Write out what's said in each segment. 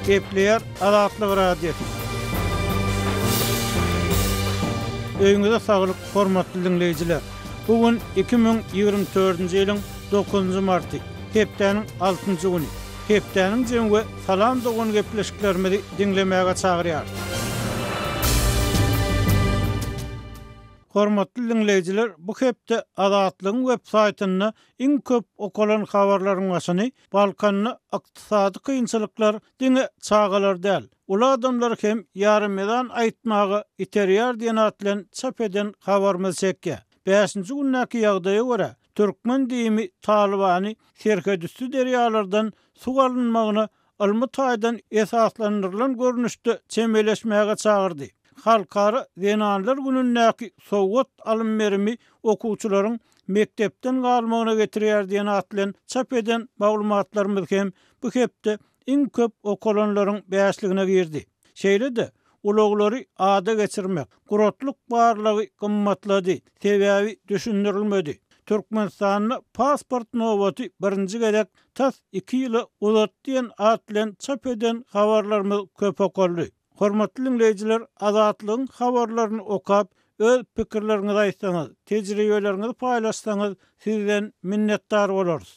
Gepleýär Azatlyk Radiosy. Öýüňize saglyk, hormatly diňleýjiler! Bu gün 2024-nji ýylyň dokuzynjy marty, hepdäniň altynjy güni. Hepdäniň jemi we Salam dogan gepleşiklerimizi diňlemäge çagyrýarys. Hormatly diňleýjiler, bu hepde Azatlygyň web saýtynda iň köp okalan habarlaryň başyny Balkanda ykdysady kynçylyklar diňe çagalary däl, uly adamlary hem ýaremezan aýtmaga iterýär diýen at bilen çap eden habarymyz çekýär. Bäşinji gündäki ýagdaýa görä, türkmen DIM-i Talybany serhetüsti derýalardan suw alynmagyna ylmy taýdan esaslandyrylan görnüşde çemeleşmäge çagyrdy. Halkara zenanlar günündäki sowgat alym-berimi okuwçylaryň mekdepden galmagyna getirýär diýen at bilen çap eden maglumatlarymyz hem bu hepde iň köp okalanlaryň bäşligine girdi. Şeýle-de, ulaglary ada geçirmek, guratlyk barlagy gymmatlady, sebäbi düşündirilmedi. Türkmenistanda pasport nobaty birinji gezek tas iki ýyla uzatdy diýen at bilen çap eden habarlarymyz köp okaldy. Hormatly diňleýjiler, Azatlygyň habarlaryny okap, öz pikirleriňizi aýtsaňyz, tejribeleriňizi paýlaşsaňyz, sizden minnetdar bolarys.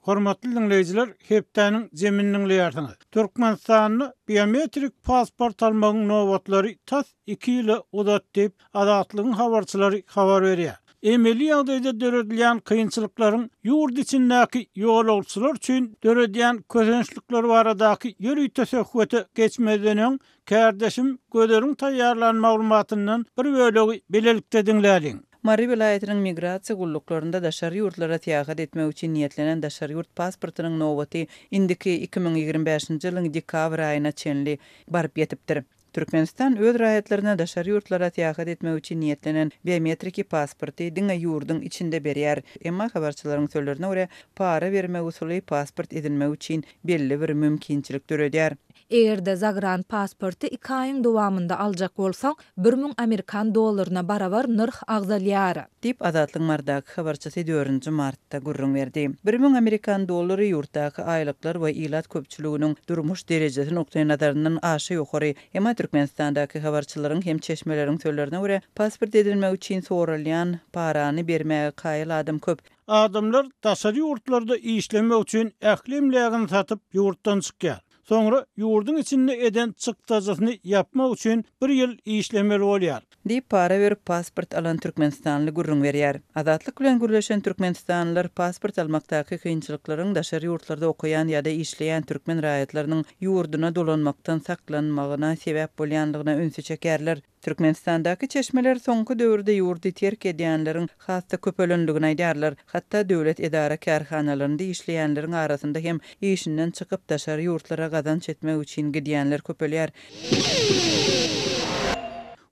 Hormatly diňleýjiler, hepdäniň jemini diňleýärsiňiz. Türkmenistanda biometrik pasport almagyň nobatlary tas iki ýyla uzatdy diýip, Azatlygyň habarçylary habar berýär. Emeli ýagdaýda döredilýän kynçylyklaryň ýurt içindäki ýolagçylar üçin döredýän kösençlikleri baradaky ýörite söhbete geçmezden öň, kärdeşim Gözeliň taýýarlan maglumatyndan bir bölegi bilelikde diňläliň. Mary welaýatynyň migrasiýa gulluklarynda daşary ýurtlara syýahat etmek üçin niýetlenen daşary ýurt pasportynyň nobaty indiki 2025-nji ýylyň dekabr aýyna çenli baryp ýetipdir. Türkmenistan öz raýatlaryna daşary ýurtlara syýahat etmek üçin niýetlenen biometriki pasporty diňe ýurduň içinde berýär. Emma habarçylaryň sözlerine görä, para bermek usuly pasport edinmek üçin belli bir mümkinçilik döredýär. Eger-de zagran pasporty iki aýyň dowamynda aljak bolsaň, 1000 amerikan dollaryna barabar nyrh agzalýar. Diýip, Azatlygyň Marydaky habarçysy dördünji martda gürrüň berdi. 1000 amerikan dollary ýurtdaky aýlyklar we ilat köpçüliginiň durmuş derejesi nukdaýnazaryndan aşa ýokary. Emma Türkmenistandaky habarçylaryň hem çeşmeleriň sözlerine görä, pasport edinmek üçin soralýan parany bermäge kaýyl adam köp. Adamlar daşary ýurtlarda işlemek üçin ähli emlägini satyp, ýurtdan çykýar. Soňra ýurduň içinde eden çykdajysyny ýapmak üçin bir ýyl işlemeli bolýar. Diýip, para berip pasport alan türkmenistanly gürrüň berýär. Azatlyk bilen gürleşen türkmenistanlylar pasport almakdaky kynçylyklaryň daşary ýurtlarda okaýan ýa-da işleýän türkmen raýatlarynyň ýurduna dolanmakdan saklanmagyna sebäp bolýandygyna ünsi çekýärler. Türkmenistandaky çeşmeler soňky döwürde ýurdy terk edýänleriň has-da köpelendigini aýdýarlar. Hatda döwlet edara-kärhanalarynda işleýänleriň arasynda hem işinden çykyp, daşary ýurtlara gazanç etmek üçin gidýänler köpelýär.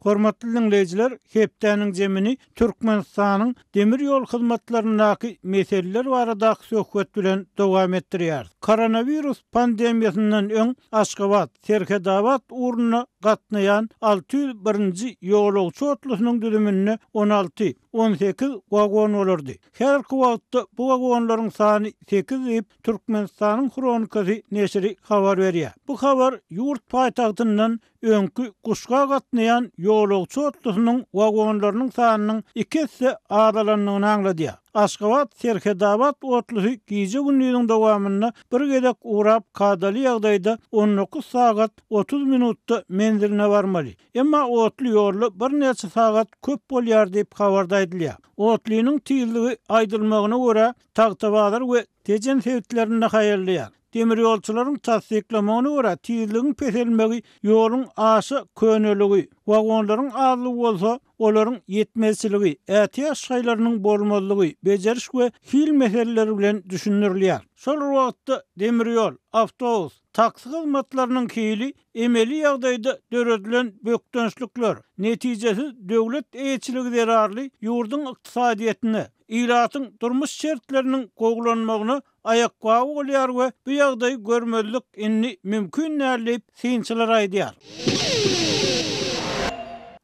Hormatly diňleýjiler, hepdäniň jemini Türkmenistanyň demir ýol hyzmatlaryndaky meseleler baradaky söhbet bilen dowam etdirýäris. Koronawirus pandemiýasyndan öň Aşgabat, Serhetabat ugrunda gatnaýan 601-nji ýolagçy otlusynyň düzüminde 16, 18 wagon bolardy. Häzirki wagtda bu wagonlaryň sany sekiz diýip, Türkmenistanyň Hronikasy neşiri habar berýär. Bu habar ýurt paýtagtyndan öňki Guşga gatnaýan ýolagçy otlusynyň wagonlarynyň sanynyň iki esse azalandygyny aňladýar. Aşgabat, Serhetabat otlusy gije-gündiziň dowamynda bir gezek ugrap, kadaly ýagdaýda 19 sagat 30 minutda menziline barmaly. Emma otly ýolda birnäçe sagat köp bolýar diýip, habarda aýdylýar. Otlynyň tizligi, aýdylmagyna görä, Tagtabazar we Tejen sebitlerinde haýallaýar. Demirýolçularyň tassyklamagyna görä, tizligiň peselmegi ýoluň aşa köneligi, wagonlaryň azlygy bolsa, olaryň ýetmezçiligi, ätiýaç şaýlarynyň bolmazlygy, bejeriş we hil meseleleri bilen düşündirilýär. Şol bir wagtda, demirýol, awtobus, taksi hyzmatlarynyň hili emeli ýagdaýda döredilen bökdençlikler, netijesiz döwlet eýeçiligi zerarly ýurduň ykdysadyýetine, ilatyň durmuş şertleriniň gowulanmagyna aýakgaby bolýar we bu ýagdaýy görmezlik indi mümkin däl diýip, synçylar aýdýar.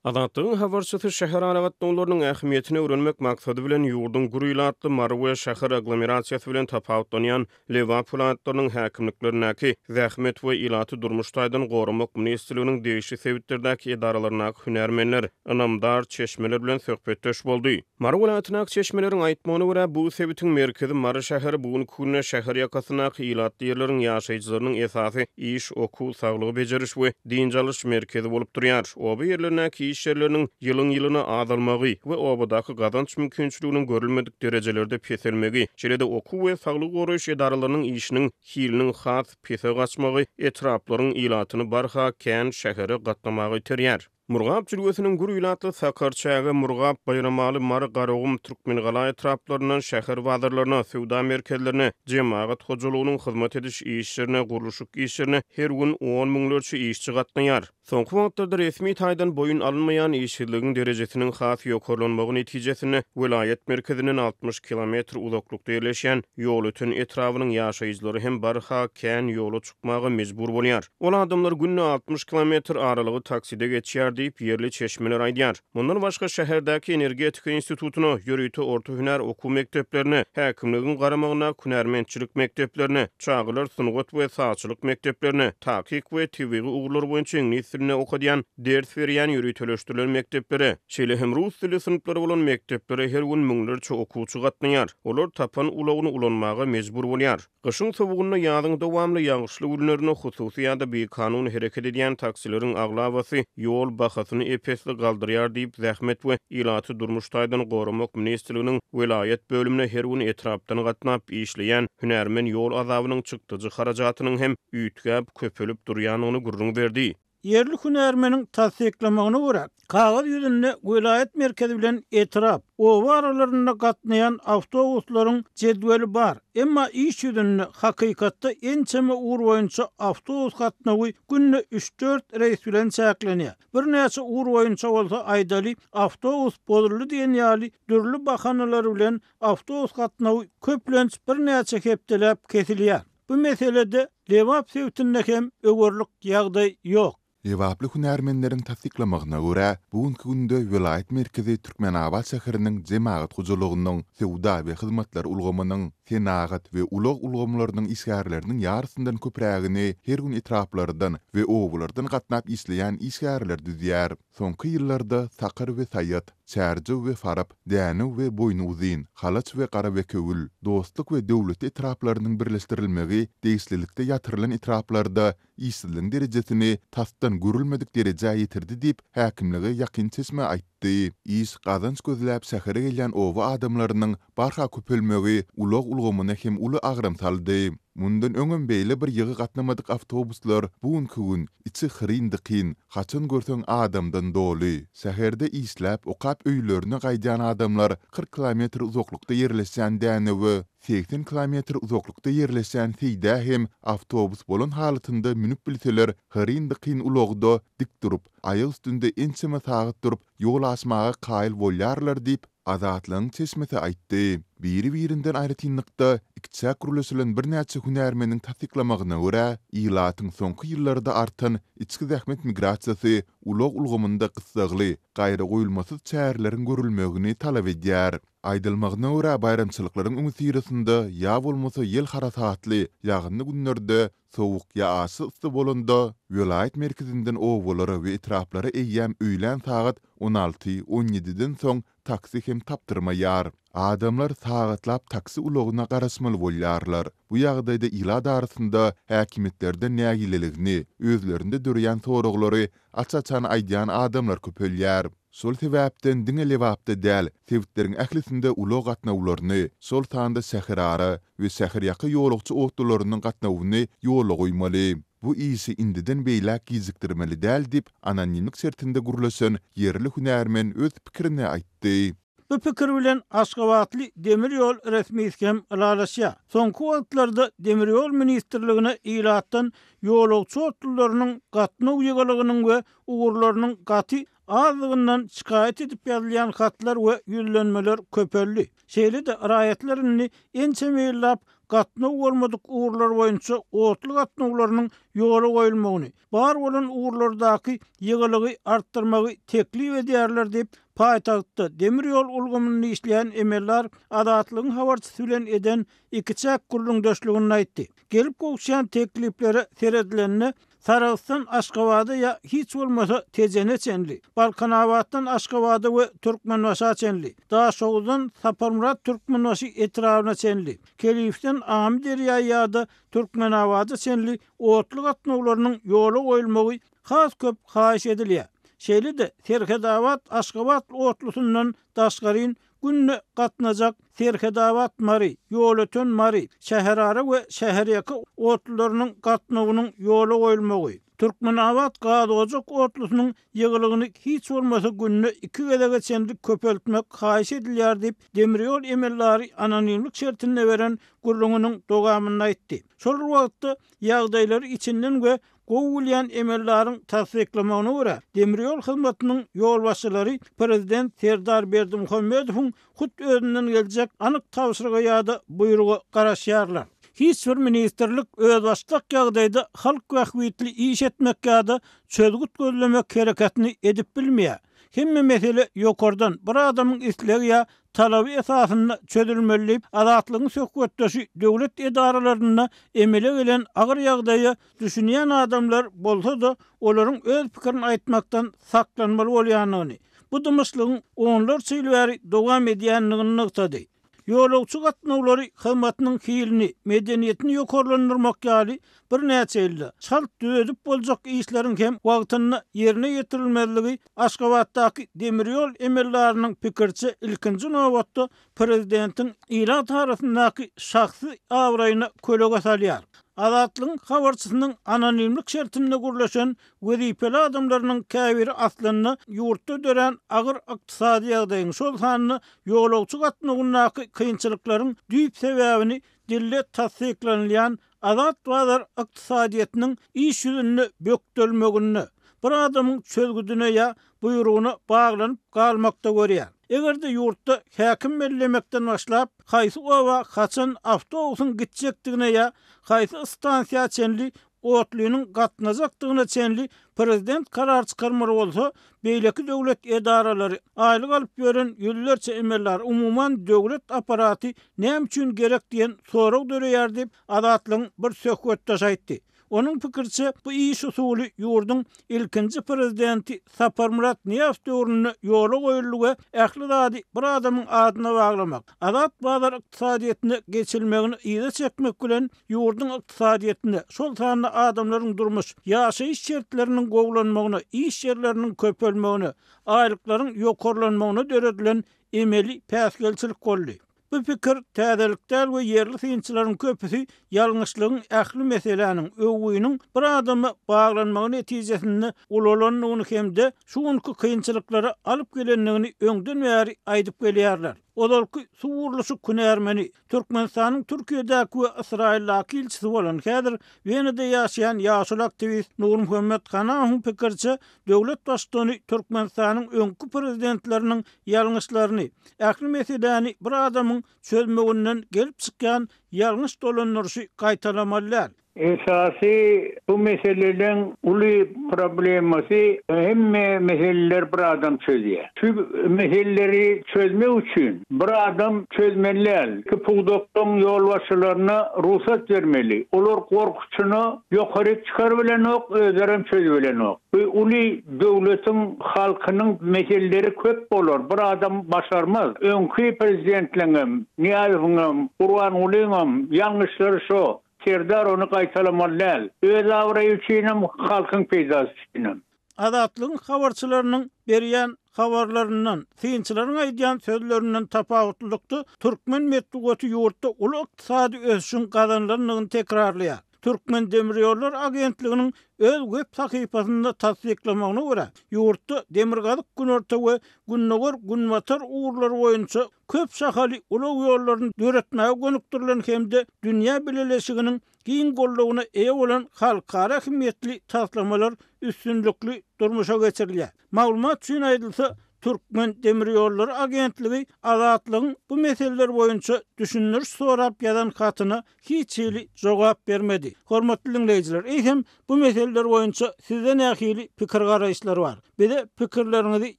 Azatlygyň habarçysy şäher aragatnawlarynyň ähmiýetini öwrenmek maksady bilen, ýurduň gür ilatly Mary we şäher aglomerasiýasy bilen tapawutlanýan Lebap welaýatlarynyň häkimliklerindäki, Zähmet we ilaty durmuş taýdan goramak ministrliginiň degişli sebitlerdäki edaralaryndaky hünärmenler, ynamdar çeşmeler bilen söhbetdeş boldy. Mary welaýatyndaky çeşmeleriň aýtmagyna görä, bu sebitiň merkezi Mary şäheri bu günki günde şäher ýakasyndaky ilatly ýerleriň ýaşaýjylarynyň esasy iş, okuw, saglygy bejeriş we dynç alyş merkezi bolup durýar. Oba ýerlerindäki iş ýerleriniň ýylyň-ýylyna azalmagy we obadaky gazanç mümkinçiliginiň görülmedik derejelerde peselmegi, şeýle-de okuw we saglygy goraýyş edaralarynyň işiniň hiliniň has pese gaçmagy etraplaryň ilatyny barha kän şähere gatnamaga iterýär. Murgap jülgesiniň gür ilatly Sakarçäge, Murgap, Baýramaly, Mary, Garagum, Türkmengala etraplaryndan şäher bazarlaryna, söwda merkezlerine, jemagat hojalygynyň hyzmat ediş işlerine, gurluşyk işlerine her gün on müňlerçe işçi gatnaýar. Soňky wagtlarda resmi taýdan boýun alynmaýan işsizligiň derejesiniň has ýokarlanmagy netijesinde welaýat merkezinden 60 kilometr uzaklykda ýerleşýän Ýolöten etrabynyň ýaşaýjylary hem barha kän ýola çykmaga mejbur bolýar. Ol adamlar günde 60 kilometr aralygy takside geçýär diýip, ýerli çeşmeler aýdýar. Mundan başga, şäherdäki Energetika institutyna, ýörite orta hünär okuw mekdeplerine, häkimligiň garamagyndaky hünärmentçilik mekdeplerine, çagalar sungat we sazçylyk mekdeplerine, takyk we tebigy ugurlar boýunça iňlis dilinde okadýan, ders berýän ýöriteleşdirilen mekdeplere, şeýle hem rus dili synplary bolan mekdeplere her gün müňlerçe okuwçy gatnaýar. Olar tapan ulagyny ulanmaga mejbur bolýar. Gyşyň sowugynda, ýazyň dowamly ýagyşly günlerinde hususy ýa-da bikanun hereket edýän taksileriň aglabasy ýol bahasyny ep-esli galdyrýar diýip, Zähmet we ilaty durmuş taýdan goramak ministrliginiň welaýat bölümine her gün etrapdan gatnap işleýän hünärmen ýol azabynyň çykdajy harajatynyň hem üýtgäp, köpelip durýandygyny gürrüň berdi. Ýerli hünärmeniň tassyklamagyna görä, kagyz ýüzünde welaýat merkezi bilen etrap, oba aralarynda gatnaýan awtobuslaryň jedweli bar, emma iş ýüzünde, hakykatda ençeme ugur boýunça awtobus gatnawy günde üç-dört reýs bilen çäklenýär. Birnäçe ugur boýunça bolsa, aýdaly, awtobus bozuldy diýen ýaly dürli bahanalar bilen awtobus gatnawy köplenç birnäçe hepdeläp kesilýär. Bu meselede Lebap sebitinde hem öwerlik ýagdaý ýok. Lebaply hünärmenleriň tassyklamagyna görä, bu günki günde welaýat merkezi Türkmenabat şäheriniň jemagat hojalygynyň, söwda we hyzmatlar ulgamynyň, senagat we ulag ulgamlarynyň işgärleriniň ýarysyndan köprägini her gün etraplardan we obalardan gatnap işleýän işgärler düzýär. Soňky ýyllarda Sakar we Saýat, Çärjew we Farap, Dänew we Boýnyuzyn, Halaç we Garabekewül, Dostluk we Döwletli etraplarynyň birleşdirilmegi degişlilikde ýatyrylan etraplarda işsizligiň derejesini tasdan görülmedik derejä ýetirdi diýip, häkimlige ýakyn çeşme aýtdy. Iş, gazanç gözläp şähere gelýän oba adamlarynyň barha köpelmegi ulag ulgamyna hem uly agram saldy. Mundan öňem beýle bir ýygy gatnamadyk awtobuslar bu günki gün içi hyryn-dykyn, haçan görseň adamdan doly. Şäherde işläp, okap öýlerine gaýdýan adamlar 40 kilometr uzaklykda ýerleşýän Dänewe, 80 kilometr uzaklykda ýerleşýän Seýdä hem awtobus bolan halatynda münüp bilseler hyryn-dykyn ulagda dik durup, aýak üstünde ençeme sagat durup ýol aşmaga kaýyl bolýarlar diýip, Azatlygyň çeşmesi aýtdy. Biri-birinden aýratynlykda ikiçäk gürleşilen birnäçe hünärmeniň tassyklamagyna görä, ilatyň soňky ýyllarda artan içki zähmet migrasiýasy ulag ulgamynda gyssagly, gaýragoýulmasyz çäreleriň görülmegini talap edýär. Aýdylmagyna görä, baýramçylyklaryň öňüsyrasynda ýa bolmasa ýel harasatly, ýagynly günlerde Sowuk ýa aşa yssy bolanda, welaýat merkezinden obalara we etraplara eýýäm öýlän sagat on alty, on ýediden soň taksi hem tapdyrmaýar. Adamlar sagatlap taksi ulagyna garaşmaly bolýarlar. Bu ýagdaýda ilat arasynda häkimiýetlerden nägileligini, özlerinde döreýän soraglary aç-açan aýdýan adamlar köpelýär. Şol sebäpden diňe Lebapda däl, sebitleriň ählisinde ulag gatnawlaryny, şol sanda şäherara we şäherýaka ýolagçy otlularynyň gatnawyny ýola goýmaly. Bu işi indiden beýläk gijikdirmeli däl diýip, anonimlik şertinde gürleşen ýerli hünärmen öz pikirini aýtdy. Bu pikir bilen aşgabatly demir ýol resmisi hem ylalaşýar. Soňky wagtlarda Demir ýol ministrligine ilatdan ýolagçy otlularynyň gatnaw ýygylygynyň we ugurlarynyň gaty Azlygyndan şikaýat edip ýazylýan hatlar we ýüzlenmeler köpeldi. Şeýle-de, raýatlar indi ençeme ýyllap gatnaw bolmadyk ugurlar boýunça otly gatnawlarynyň ýola goýulmagyny, bar bolan ugurlardaky ýygylygy artdyrmagy teklip edýärler diýip, paýtagtda demir ýol ulgamynda işleýän emeldar Azatlygyň habarçysy bilen eden ikiçäk gürrüňdeşliginde aýtdy. Gelip gowuşýan tekliplere seredilende, Sarahsdan Aşgabada ýa hiç bolmasa Tejene çenli, Balkanabatdan Aşgabada we Türkmenbaşa çenli, Daşoguzdan Saparmyrat Türkmenbaşy etrabyna çenli, Kelifden Amyderýa ýa-da Türkmenabada çenli otly gatnawlarynyň ýola goýulmagy has köp haýyş edilýär. Şeýle-de Serhedabat-Aşgabat otlusyndan daşgaryn günde gatnajak Serhedabat-Mary, Ýolöten-Mary, şäherara we şäherýaka otlularynyň gatnawynyň ýola goýulmagy, Türkmenabat-Gazojak otlusynyň ýygylygyny hiç bolmasa günde iki gezege çenli köpeltmek haýyş edilýär diýip, demirýol emeldary anonimlik şertinde beren gürrüňiniň dowamynda aýtdy. Şol bir wagtda, ýagdaýlary içinden we Gowy bilýän emeldaryň tassyklamagyna görä, demirýol hyzmatynyň ýolbaşçylary prezident Serdar Berdimuhamedowyň hut özünden geljek anyk tabşyryga ýa-da buýruga garaşýarlar. Hiç bir ministrlik özbaşdak ýagdaýda halk bähbitli iş etmek ýa-da çözgüt gözlemek hereketini edip bilmeýär. Hemme mesele ýokardan, bir adamyň islegi ýa talaby esasynda çözülmeli diýip, Azatlygyň söhbetdeşi döwlet edaralarynda emele gelen agyr ýagdaýa düşünýän adamlar bolsa-da, olaryň öz pikirini aýtmakdan saklanmaly bolýandygyny, bu dymyşlygyň onlarça ýyl bäri dowam edýändigini nygtady. Ýolagçy gatnawlary hyzmatynyň hilini, medeniýetini ýokarlandyrmak ýaly birnäçe ýylda çalt düzedip boljak işleriň hem wagtynda ýerine ýetirilmezligi Aşgabatdaky demir ýol emeldarynyň pikiriçe ilkinji nobatda prezidentiň ilat arasyndaky şahsy abraýyna kölege salýar. Azatlygyň habarçysynyň anonimlik şertinde gürleşen wezipeli adamlarynyň käbiri aslynda ýurtda dörän agyr ykdysady ýagdaýyň, şol sanda ýolagçy gatnawyndaky kynçylyklaryň düýp sebäbini dilde tassyklanylýan azat bazar ykdysadyýetiniň iş ýüzünde bökdelmeginde, bir adamyň çözgüdine ýa buýrugyna baglanyp galmakda görýär. Eger-de ýurtda häkim bellemekden başlap, haýsy oba haçan awtobusyň gitjekdigine ýa haýsy stansiýa çenli otlynyň gatnajakdygyna çenli prezident karar çykarmaly bolsa, beýleki döwlet edaralary, aýlyk alyp ýören ýüzlerçe emeldar, umuman döwlet apparaty näme üçin gerek diýen sorag döreýär diýip, Azatlygyň bir söhbetdeşi aýtdy. Onuň pikiriçe, bu iş usuly ýurduň ilkinji prezidenti Saparmyrat Nyýazow döwründe ýola goýuldy we ähli zady bir adamyň adyna baglamak, azat bazar ykdysadyýetine geçilmegini yza çekmek bilen ýurduň ykdysadyýetine, şol sanda adamlaryň durmuş, ýaşaýyş şertleriniň gowulanmagyna, iş ýerleriniň köpelmegine, aýlyklaryň ýokarlanmagyna döredilen emeli päsgelçilik boldy. Bu pikir täzelik däl we ýerli synçylaryň köpüsi ýalňyşlygyň ähli meseläniň, öwgüniň bir adama baglanmagy netijesinde ulalandygyny hem-de şu günki kynçylyklara alyp gelendigini öňden bäri aýdyp gelýärler. Ozalky suw gurluşyk hünärmeni, Türkmenistanyň Türkiýedäki we Ysraýyldaky ilçisi bolan, häzir Wenada ýaşaýan ýaşuly aktiwist Nurmuhammet Hanahowyň pikiriçe, döwlet baştutany Türkmenistanyň öňki prezidentleriniň ýalňyşlaryny, ähli meseläni bir adamyň çözmeginden gelip çykýan ýalňyş dolandyryşy gaýtalamaly däl. Esasy bu meseleleň uly problemasy hemme meseleleri bir adam çözýär. Şu meseleleri çözmek üçin bir adam çözmeli däl. Ki pudaklaryň ýolbaşçylaryna rugsat bermeli. Olar gorkuçyna ýokaryk çykarybilenok, özlerem çözübilenok. Bu uly döwletiň halkynyň meseleleri köp bolar, bir adam başarmaz. Öňki prezidentleňem, Nyýazowyňam, Gurbangulyňam ýalňyşlary şo. Serdar ony gaýtalamaly däl. Öz abraýy üçinem, halkyň peýdasy üçinem. Azatlygyň habarçylarynyň berýän habarlaryndan, synçylaryň aýdýan sözlerinden tapawutlylykda, türkmen metbugaty ýurtda uly ykdysady ösüşiň gazanylandygyny tekrarlaýar. Türkmendemirýollary agentliginiň öz web sahypasynda tassyklamagyna görä, ýurtda demirgazyk-günorta we gündogar-günbatar ugurlary boýunça köp şahaly ulag ýollaryny döretmäge gönükdirilen hem-de dünýä bileleşiginiň giň goldawyna eýe bolan halkara ähmiýetli taslamalar üstünlikli durmuşa geçirilýär. Maglumat üçin aýdylsa, Türkmendemirýollary agentligi Azatlygyň bu meseleler boýunça düşündiriş sorap ýazan hatyna hiç hili jogap bermedi. Hormatly diňleýjiler, eýsem, bu meseleler boýunça sizde nähili pikir-garaýyşlar bar? Bize pikirleriňizi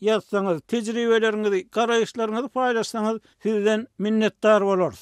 ýazsaňyz, tejribeleriňizi, garaýyşlaryňyzy paýlaşsaňyz sizden minnetdar bolarys.